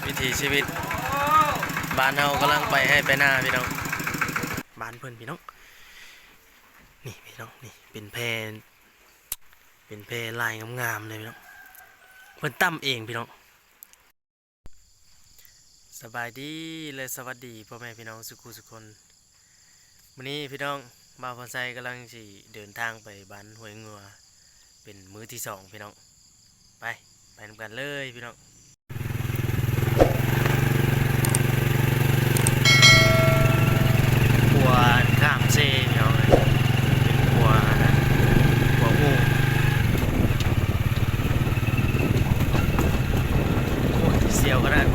ວິຖີຊີວິດບ້ານເຮົາກຳລັງໄປໄຮ່ໄປນາພີ່ນ້ອງ. ບ້ານເພິ່ນພີ່ນ້ອງ ນີ້ພີ່ນ້ອງ ນີ້ເປັນແພ ເປັນແພລາຍງາມໆເລີຍພີ່ນ້ອງ ເພິ່ນຕຳເອງພີ່ນ້ອງ. ສະບາຍດີ ແລະ ສະຫວັດດີພໍ່ແມ່ພີ່ນ້ອງສຸຂູສຸຄົນ. ມື້ນີ້ພີ່ນ້ອງ ບ່າວພອນໄຊກຳລັງຊິເດີນທາງໄປບ້ານຫ້ວຍງົວ ເປັນມື້ທີສອງພີ່ນ້ອງ. ໄປ ໄປນຳກັນເລີຍພີ່ນ້ອງ. ຂົວຂ້າມເຊພີ່ນ້ອງເອີຍ ເປັນຂົວອັນນັ້ນ ຂົວອູ່. ໂອ້ຍ ສ່ຽວຂະໜາດ.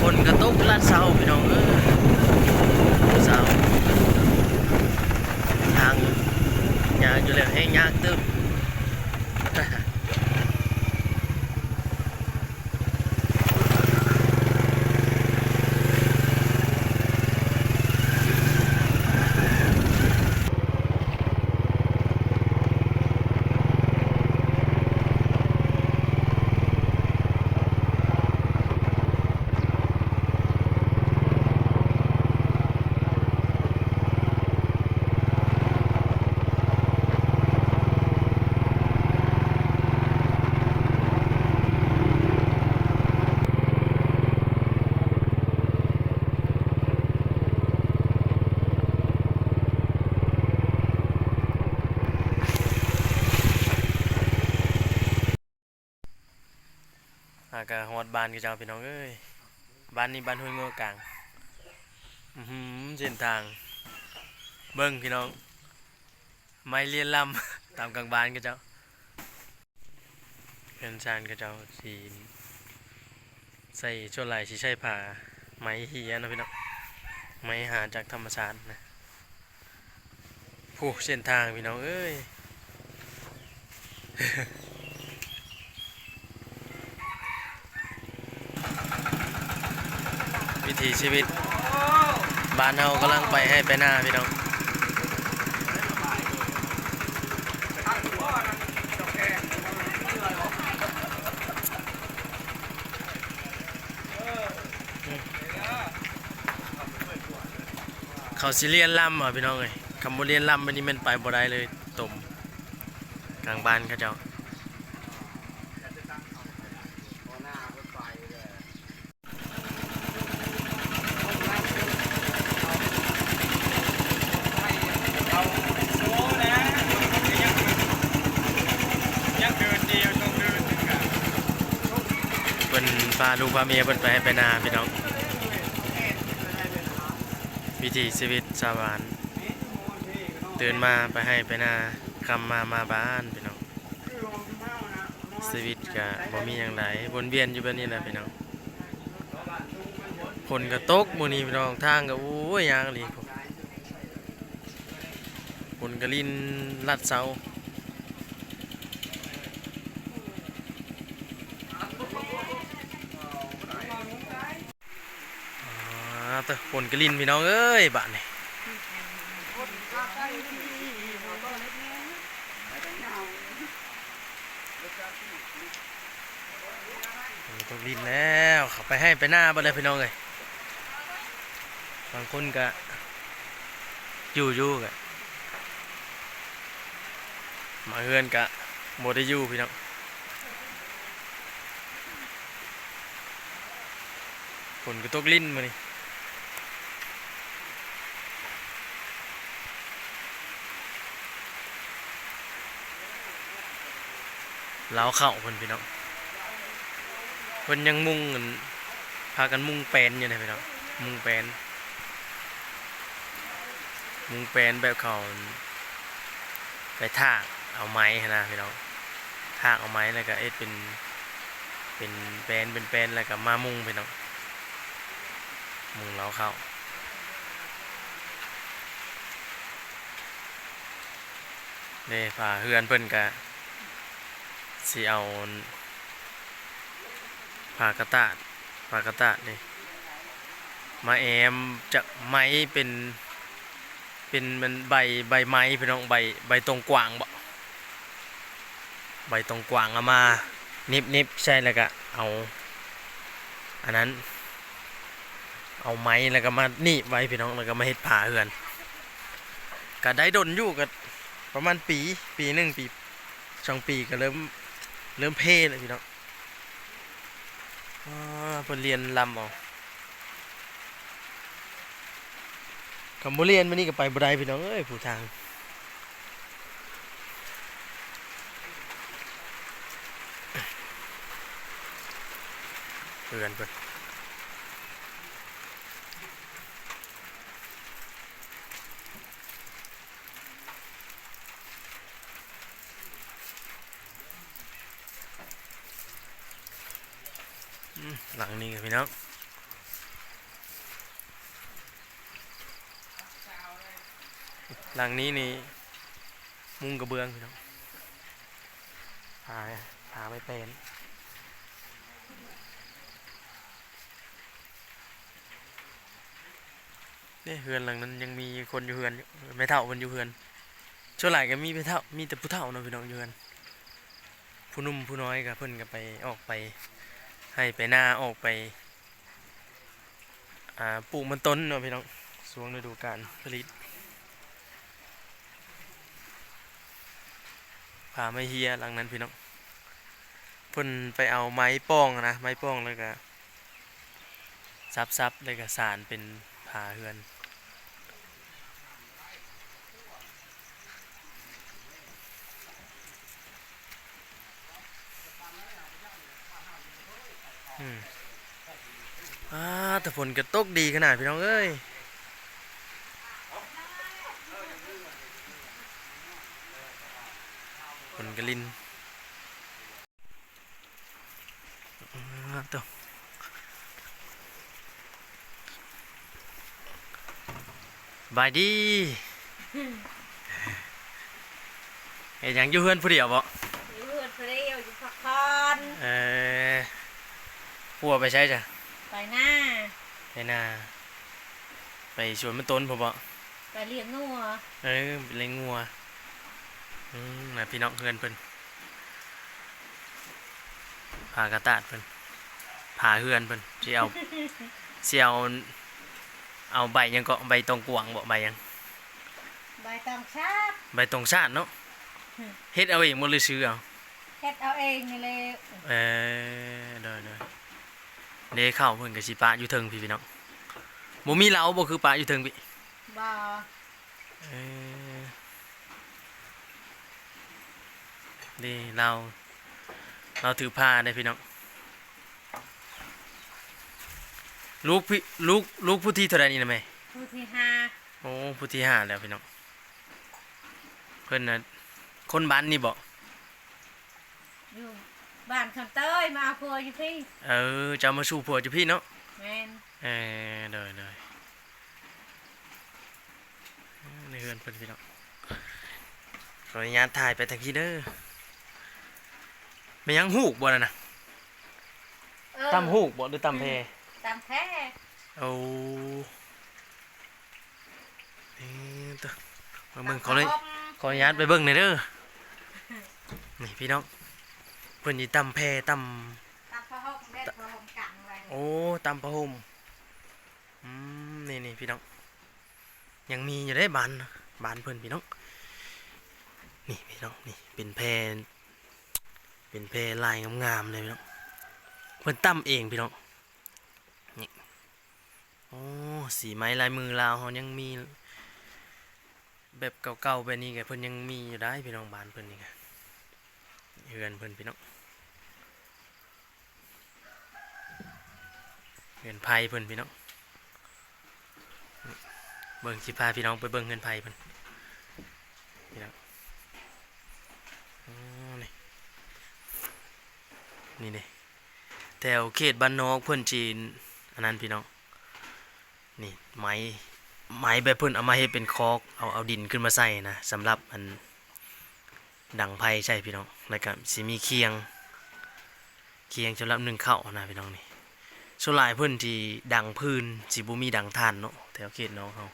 ຝົນກະຕົກລາດເຊົາພີ່ນ້ອງເອີຍ ເຊົາ ທາງຍາກຢູ່ແລ້ວ ແຮ່ງຍາກຕື່ມ. ຫາກະຮອດບ້ານເຂົາເຈົ້າພີ່ນ້ອງເອີຍ. ບ້ານນີ້ບ້ານຫ້ວຍງົວກາງ. ອືຫື ເສັ້ນທາງ ເບິ່ງພີ່ນ້ອງ ໄມ້ລຽນລຳຕາມກາງບ້ານເຂົາເຈົ້າ. ເຮືອນຊານເຂົາເຈົ້າຊິໃຊ້ ສ່ວນຫຼາຍຊິໃຊ້ຜ້າໄມ້ເຫຍເນາະພີ່ນ້ອງ ໄມ້ຫາຈາກທຳມະຊາດນະ. ໂອ້ ເສັ້ນທາງພີ່ນ້ອງເອີຍ ວິຖີຊີວິດບ້ານເຮົາກຳລັງໄປໄຮ່ໄປນາພີ່ນ້ອງ. ເຂົາຊິລຽນລຳເອົາພີ່ນ້ອງເອີຍ ຄັນບໍ່ລຽນລຳແບບນີ້ແມ່ນໄປບໍ່ໄດ້ເລີຍ ຕົມກາງບ້ານເຂົາເຈົ້າ. ເພິ່ນພາລູກພາເມຍເພິ່ນໄປໄຮ່ໄປນາພີ່ນ້ອງ. ວິຖີຊີວິດຊາວບ້ານ ຕື່ນມາໄປໄຮ່ໄປນາ ຄ່ຳມາ ມາບ້ານພີ່ນ້ອງ. ຊີວິດກະບໍ່ມີຫຍັງຫຼາຍ ວົນວຽນຢູ່ແບບນີ້ແຫຼະພີ່ນ້ອງ. ຝົນກະຕົກມື້ນີ້ພີ່ນ້ອງ ທາງກະ ໂອ້ຍ ຍາກອີ່ຫຼີ ຝົນກະລິນລາດເຊົາ. ອາ ເຕີ ຝົນກະລິນພີ່ນ້ອງເອີຍ ບາດນີ້ ຝົນຕົກລິນແລ້ວ ເຂົ້າໄປໄຮ່ໄປນາເບິດແລ້ວພີ່ນ້ອງເອີຍ. ບາງຄົນກະຢູ່ຢູ່ ກະມາເຮືອນກະບໍ່ໄດ້ຢູ່ພີ່ນ້ອງ. ຝົນກະຕົກລິນມື້ນີ້ ເລົ້າເຂົ້າເພິ່ນພີ່ນ້ອງ ເພິ່ນຍັງມຸງ ພາກັນມຸງແປນຢູ່ເດ້ພີ່ນ້ອງ ມຸງແປນ ມຸງແປນແບບເຂົາໄປຖາກເອົາໄມ້ຫັ້ນນະພີ່ນ້ອງ. ຖາກເອົາໄມ້ແລ້ວກະເຮັດເປັນ ເປັນແປນ ເປັນແປນ ແລ້ວກະມາມຸງພີ່ນ້ອງ ມຸງເລົ້າເຂົ້າເດ້. ຝາເຮືອນເພິ່ນກະຊິເອົາຜ້າກະຕາດ ຜ້າກະຕາດເດ້ ມາແອ້ມຈາກໄມ້ເປັນ ເປັນ ມັນໃບ ໃບໄມ້ພີ່ນ້ອງ ໃບ ໃບຕົງກວາງເບາະ ໃບຕອງກວາງເອົາມາໜິບໆໃສ່ ແລ້ວກະເອົາອັນນັ້ນ ເອົາໄມ້ ແລ້ວກະມາໜີບໄວ້ພີ່ນ້ອງ ແລ້ວກະມາເຮັດຝາເຮືອນ. ກະໄດ້ດົນຢູ່ ກະປະມານປີ ປີໜຶ່ງ ປີສອງປີ ກະເລີ່ມ ເລີ່ມເພແລ້ວພີ່ນ້ອງ. ອາ ເພິ່ນລຽນລຳເອົາ. ຄັນບໍ່ລຽນມື້ນີ້ກະໄປບໍ່ໄດ້ພີ່ນ້ອງເອີຍ ຜູ້ທາງ ເຮືອນເພິ່ນ. ອືມ ຫຼັງນີ້ກະພີ່ນ້ອງ ຫຼັງນີ້ນີ້ມຸງກະເບື້ອງພີ່ນ້ອງ ຜາ ຜາໄມ້ແປ້ນ. ເດ້ ເຮືອນຫຼັງນັ້ນຍັງມີຄົນຢູ່ເຮືອນຢູ່ ແມ່ເຖົ້າເພິ່ນຢູ່ເຮືອນ. ສ່ວນຫຼາຍກະມີແມ່ເຖົ້າ ມີແຕ່ຜູ້ເຖົ້າເນາະພີ່ນ້ອງຢູ່ເຮືອນ. ຜູ້ໜຸ່ມຜູ້ນ້ອຍກະ ເພິ່ນກະໄປ ອອກໄປໄຮ່ໄປນາ ອອກໄປ ອ່າ ປູກມັນຕົ້ນເນາະພີ່ນ້ອງ ຊ່ວງລະດູການຜະລິດ. ຜາໄມ້ເຮຍຫຼັງນັ້ນພີ່ນ້ອງ ເພິ່ນໄປເອົາໄມ້ປ່ອງນະ ໄມ້ປ່ອງ ແລ້ວກະສັບໆ ແລ້ວກະສານເປັນຝາເຮືອນ. ອືມ ອາ ແຕ່ຝົນກະຕົກດີຂະໜາດພີ່ນ້ອງເອີຍ ຝົນກະລິນ. ອາ ໂຕ ສະບາຍດີ ເຮັດຫຍັງ ຢູ່ເຮືອນຜູ້ດຽວບໍ? ຢູ່ເຮືອນຜູ້ດຽວ ຢູ່ພັກຜ່ອນ. ເອີ ຜົວໄປໃສຈ້ະ? ໄປນາ. ໄປນາ ໄປສວນມັນຕົ້ນພຸ້ນບໍ? ໄປລ້ຽງງົວ. ເອີ ໄປລ້ຽງງົວ. ອືມ ນະ ພີ່ນ້ອງ ເຮືອນເພິ່ນ ຜ້າກະຕາດເພິ່ນ ຜ້າເຮືອນເພິ່ນ ຊິເອົາ ຊິເອົາ ເອົາໃບຫຍັງເກາະ ໃບຕອງກວາງບໍ ໃບຫຍັງ? ໃບຕອງຊາດ. ໃບຕອງຊາດເນາະ. ເຮັດເອົາເອງບໍ່ ຫຼືຊື້ເອົາ? ເຮັດເອົາເອງນີ້ແຫຼະ. ເອີ ໂດຍໆ. ເດ້ ເຂົ້າເພິ່ນກະຊິປະຢູ່ເທິງພີ້ພີ່ນ້ອງ ບໍ່ມີເລົາບໍ ຄືປະຢູ່ເທິງພີ້? ບໍ່. ເອີ ເດ້ ລາວ ລາວຖືພາເດ້ພີ່ນ້ອງ. ລູກພີ່ ລູກ ລູກຜູ້ທີເທົ່າໃດນີ້ນະແມ່? ຜູ້ທີຫ້າ. ໂອ້ ຜູ້ທີຫ້າແລ້ວພີ່ນ້ອງ. ເພິ່ນນະ ຄົນບ້ານນີ້ບໍ? ຢູ່ບ້ານຄຳເຕີຍ ມາເອົາຜົວຢູ່ພີ້. ເອີ ເຈົ້າມາສູ່ຜົວຢູ່ພີ້ເນາະ? ແມ່ນ. ເອີ ໂດຍໆ. ໃນເຮືອນເພິ່ນພີ່ນ້ອງ ຂໍອະນຸຍາດຖ່າຍໄປທາງພີ້ເດີ. ແມ່ນຫຍັງ ຫູກບໍນັ້ນນະ? ເອີ ຕຳຫູກບໍ ຫຼືຕຳແພ? ອືມ ຕຳແພ. ໂອ້ ເອີ ໂຕ ມາເບິ່ງ ຂໍອະນຸ ຂໍອະນຸຍາດໄປເບິ່ງແດ່ເດີ. ນີ້ພີ່ນ້ອງ ເພິ່ນຊິຕຳແພ ຕຳ ຕຳຜ້າຫົ່ມ ແບບຜ້າຫົ່ມກັງໄວ້. ໂອ້ ຕຳຜ້າຫົ່ມ. ອືມ ນີ້ໆ ພີ່ນ້ອງ ຍັງມີຢູ່ເດ້ ບ້ານ ບ້ານເພິ່ນພີ່ນ້ອງ. ນີ້ພີ່ນ້ອງ ນີ້ເປັນແພ ເປັນແພລາຍງາມໆເລີຍພີ່ນ້ອງ. ເພິ່ນຕຳເອງພີ່ນ້ອງ. ນີ້ ໂອ້ ສີໄມ້ລາຍມືລາວເຮົາຍັງມີ ແບບເກົ່າໆແບບນີ້ກະເພິ່ນຍັງມີຢູ່ໄດ໋ພີ່ນ້ອງ. ບ້ານເພິ່ນນີ້ກະ ເຮືອນເພິ່ນພີ່ນ້ອງ. ເຮືອນໄຜ່ເພິ່ນພີ່ນ້ອງ. ເບິ່ງ ຊິພາພີ່ນ້ອງໄປເບິ່ງເຮືອນໄຜ່ເພິ່ນພີ່ນ້ອງ. ອໍ ນີ້ ນີ້ເດ້ ແຖວເຂດບ້ານນອກເພິ່ນຊິອັນນັ້ນພີ່ນ້ອງ. ນີ້ໄມ້ ໄມ້ແບບເພິ່ນເອົາມາເຮັດເປັນຄອກ ເອົາ ເອົາດິນຂຶ້ນມາໃສ່ນະ ສຳລັບອັນ ດັງໄຟໃສ່ພີ່ນ້ອງ. ແລ້ວກະຊິມີຄຽງ ຄຽງສຳລັບໜຶ້ງເຂົ້າຫັ້ນນະພີ່ນ້ອງ. ນີ້ ສ່ວນຫຼາຍເພິ່ນຊິດັງຟືນ ຊິບໍ່ມີດັງຖ່ານເນາະ ແຖວເຂດນອກເຮົາ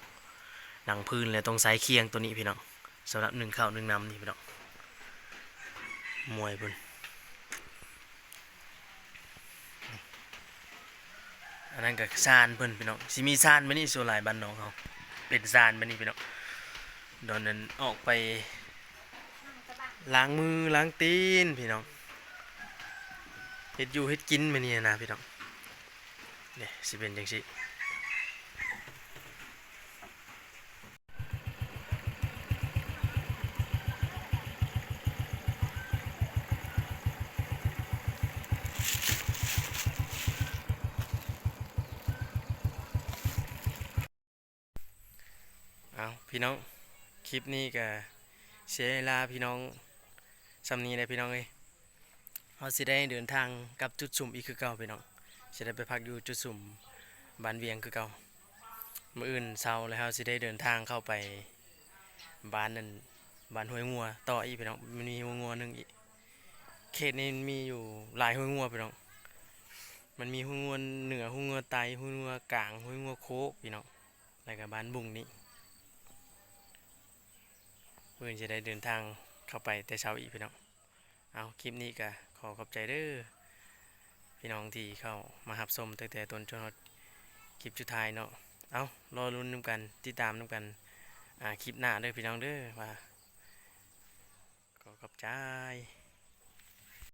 ດັງຟືນແລ້ວຕ້ອງໃຊ້ຄຽງໂຕນີ້ພີ່ນ້ອງ ສຳລັບໜຶ້ງເຂົ້າໜຶ້ງນ້ຳນີ້ພີ່ນ້ອງ. ມວຍພຸ້ນ. ອັນນັ້ນກໍຊານເພິ່ນພີ່ນ້ອງ ຊິມີຊານແບບນີ້ສ່ວນຫຼາຍບ້ານນອກເຮົາ ເປັນຊານແບບນີ້ພີ່ນ້ອງ. ດອນນັ້ນອອກໄປລ້າງມືລ້າງຕີນພີ່ນ້ອງ ເຮັດຢູ່ເຮັດກິນແບບນີ້ນະພີ່ນ້ອງ. ນີ້ຊິເປັນຈັ່ງຊີ້. ເອົາ ພີ່ນ້ອງ ຄລິບນີ້ກະຊິໄດ້ລາພີ່ນ້ອງຊ່ຳນີ້ແຫຼະພີ່ນ້ອງເອີຍ. ເຮົາຊິໄດ້ເດີນທາງກັບຈຸດສຸມອີກຄືເກົ່າພີ່ນ້ອງ ຊິໄດ້ໄປພັກຢູ່ຈຸດສຸມບ້ານວຽງຄືເກົ່າ. ມື້ອື່ນເຊົ້າແລ້ວເຮົາຊິໄດ້ເດີນທາງເຂົ້າໄປບ້ານນັ້ນ ບ້ານຫ້ວຍງົວຕໍ່ອີກພີ່ນ້ອງ. ມັນມີຫ້ວຍງົວໜຶ່ງອີກ ເຂດນີ້ມັນມີຢູ່ຫຼາຍຫ້ວຍງົວພີ່ນ້ອງ. ມັນມີຫ້ວຍງົວເໜືອ ຫ້ວຍງົວໃຕ້ ຫ້ວຍງົວກາງ ຫ້ວຍງົວໂຄກພີ່ນ້ອງ ແລ້ວກະບ້ານບຸງນີ້. ມື້ອື່ນຊິໄດ້ເດີນທາງເຂົ້າໄປແຕ່ເຊົ້າອີກພີ່ນ້ອງ. ເອົາ ຄລິບນີ້ກະຂໍຂອບໃຈເດີພີ່ນ້ອງທີ່ເຂົ້າມາຮັບຊົມຕັ້ງແຕ່ຕົ້ນຈົນຮອດຄລິບສຸດທ້າຍເນາະ. ເອົາ ລໍລຸ້ນນຳກັນ ຕິດຕາມນຳກັນ ອາ ຄລິບໜ້າເດີພີ່ນ້ອງເດີ ວ່າ ຂໍຂອບໃຈ.